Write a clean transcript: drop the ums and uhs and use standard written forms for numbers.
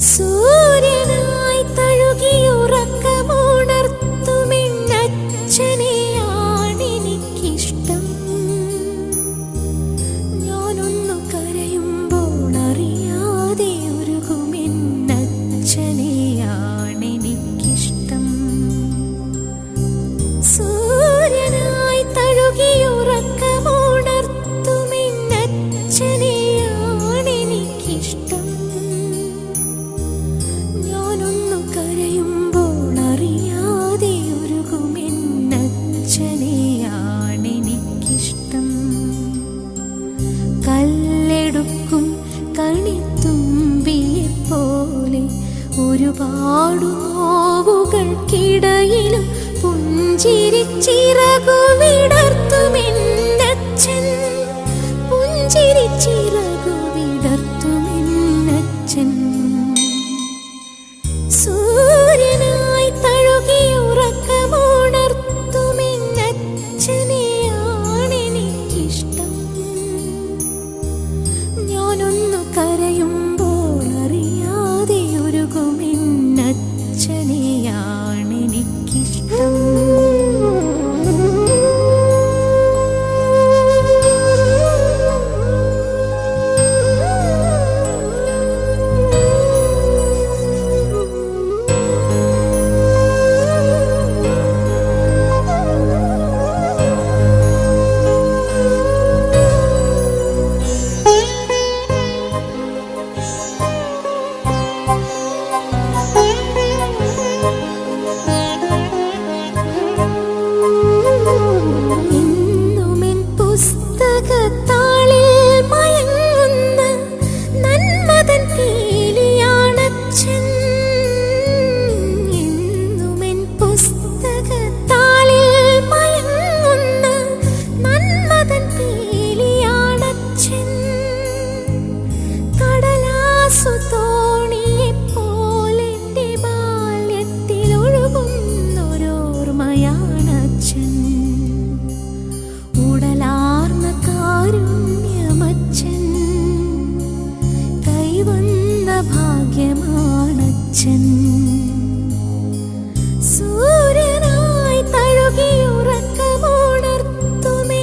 സൂര്യനായി തഴുകിയുറക്കമുണർത്തുമെന്നച്ഛനെയാണെനിക്കിഷ്ടം. ഞാനൊന്നു കരയുമ്പോൾ അറിയാതെ ഉരുകുമെന്നച്ഛനെയാണെനിക്കിഷ്ടം. സൂര്യനായി തഴുകിയുറക്കമുണർത്തുമെന്നച്ഛനെയാണെനിക്കിഷ്ടം. ഞാനൊന്നു കരയുമ്പോൾ അറിയാതെ ഉരുകുമെന്നച്ഛനെയാണെനിക്കിഷ്ടം. കല്ലെടുക്കും കണിത്തുമ്പിയെപ്പോലെ ഒരുപാടു നോവുകൾക്കിടയിലും പുഞ്ചിരിച്ചിറകു വിടർത്തുമെന്നച്ഛൻ, പുഞ്ചിരിച്ചിറകു വിടർത്തുമെന്നച്ഛൻ. സൂര്യനായി തഴുകിയുറക്കമുണർത്തുമെന്നച്ഛനെയാണെനിക്കിഷ്ടം. ഞാനൊന്നു കരയുമ്പോൾ അറിയാതെ ഉരുകുമെന്നച്ഛനെയാണെനിക്കിഷ്ടം. എന്നുമെൻ പുസ്തകത്താളിൽ മയങ്ങുന്ന നന്മതൻ പീലിയാണച്ഛൻ. എന്നുമെൻ പുസ്തകത്താളിൽ മയങ്ങുന്ന നന്മതൻ പീലിയാണച്ഛൻ. കടലാസു തോണിയെപ്പോലെന്റെ ബാല്യത്തിൽ ഒഴുകുന്നൊരോർമ്മയാണച്ഛൻ. ഉടലാർന്ന കാരുണ്യമച്ഛൻ, കൈവന്ന ഭാഗ്യമാണച്ഛൻ.